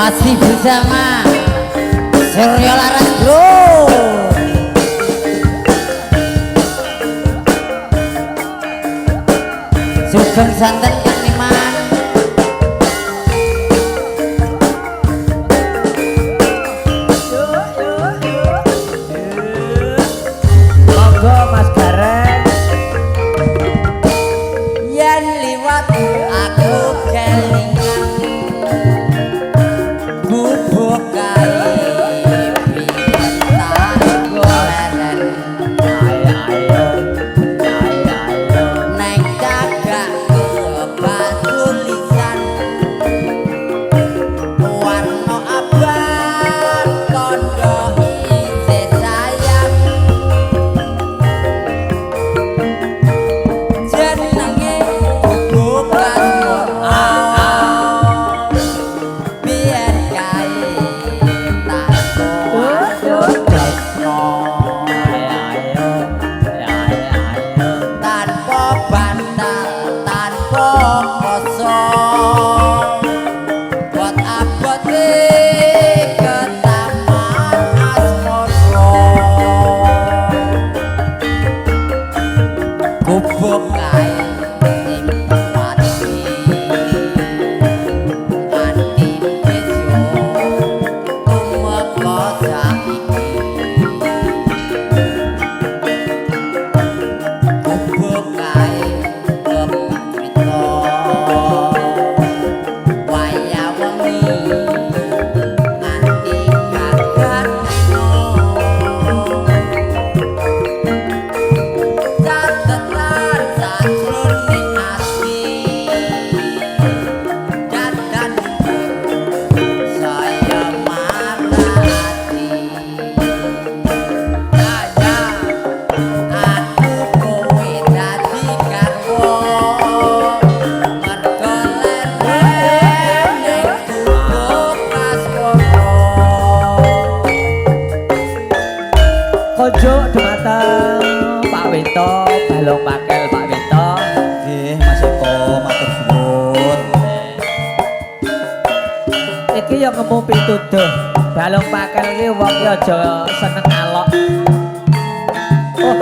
Masih bersama Suryo Laras Bro. Sugeng santen Kang Niman. Monggo Mas Gareng. Yen liwat aku kelingan gubuk kae biyen tak goleren. Ayo ayo. Ayo ayo. Neng cagak kebatulisan warna abang tondo isih sayang jenenge gubuk asmara biyen kae tak tresno Ayo ayo. Ayo ayo. Tanpa bantal tanpa kosong buat abote ketaman asmara gubuk kae sing mati nganti besok tumeka saiki gubuk kae kepakrita wayah wengi nganti gagat rino catetan sajroning ati dadan saya marati Ya. Aku kowe dadi garwa mergo leren ning gubuk asmara. Konjuk dumateng Pak Wito, Balung Pakel Pak Wito. Nggih, Mas Eko, matur suwun. Iki ya ngemu pituduh. Balung Pakel iki wong ki aja seneng alok. Oh,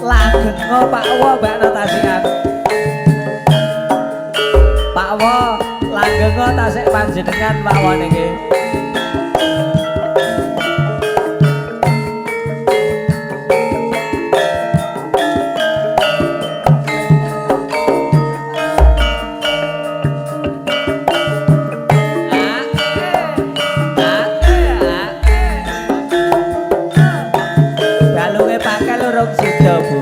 langgeng Pak Wo mbak notasikan. Pak Wo, langgeng tasik panjenengan Pak Wo niki. Balunge Pakel urung sida, Bu.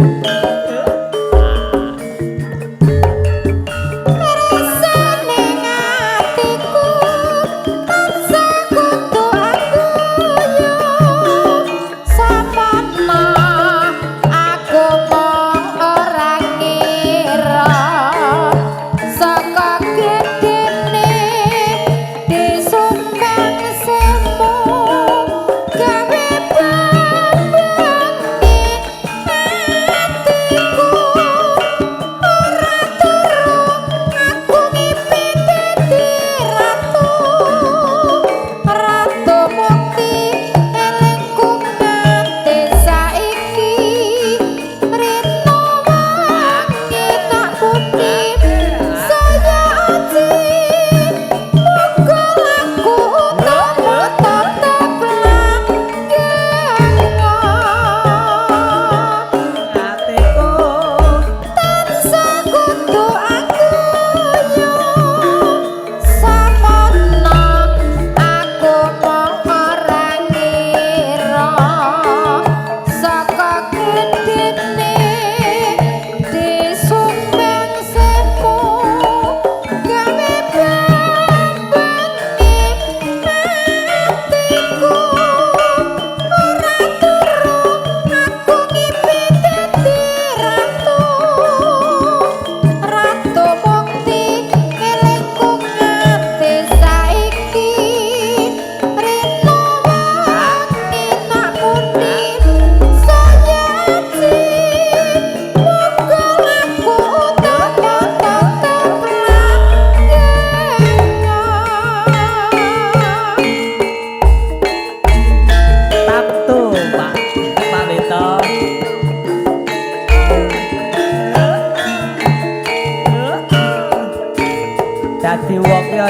Rasane atiku tansah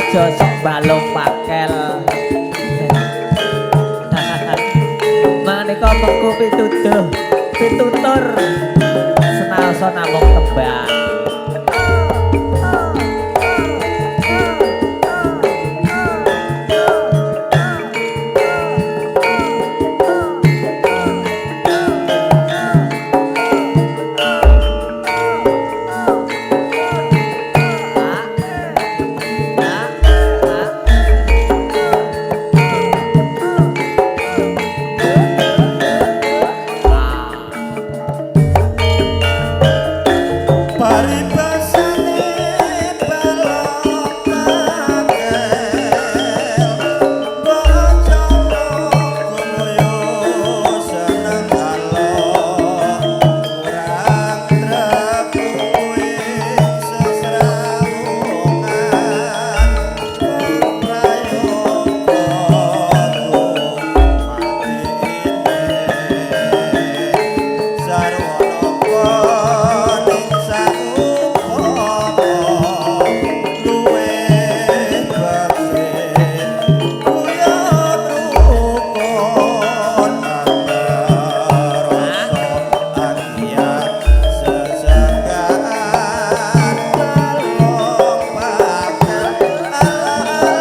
Aja sok balung pakel. Maneka mengku pituduh, pitutur senaosa namung tembang. Paribasane balong pakel bojomu gumoyo seneng alok kurang trep kuwi sesrawungan prayoga sarwana ning saupama luwih becik guyon rukun antarasa anggiat sesenggaan balong pakel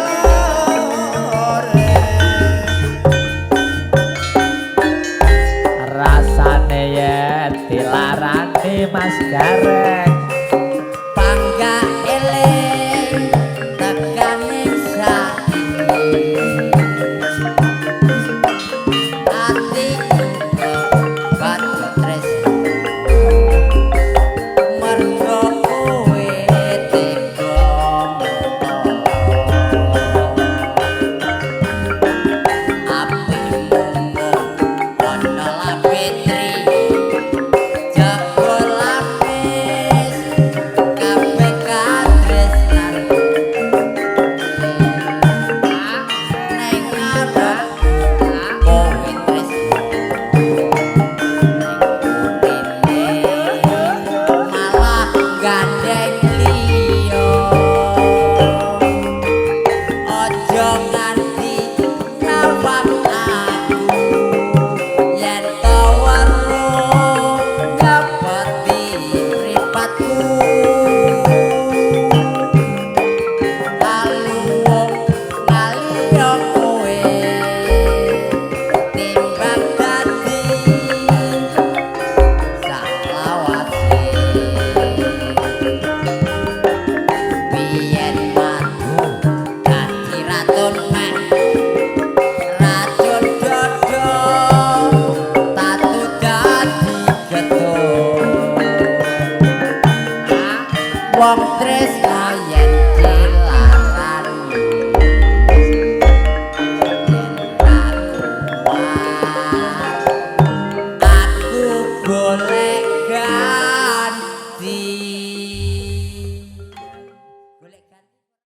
alore. Rasane yen dilarani Mas Gareng. Bangga eling tekane saiki atiku badhe tresno mergo kowe tega apimu ana lapetri jago lapis kabeh katresnan neng ngarep kowe tresno ning urine malah gandeng liya aja nganti nawang aku yen to weruh ngepeti mripatku aluwung ngaliya kowe timbang dadi saklawase biyen madu dadi ratun mek racun dodo tatu dadi getun wong tresno yen dilarani yen ra kuat aku golek ganti.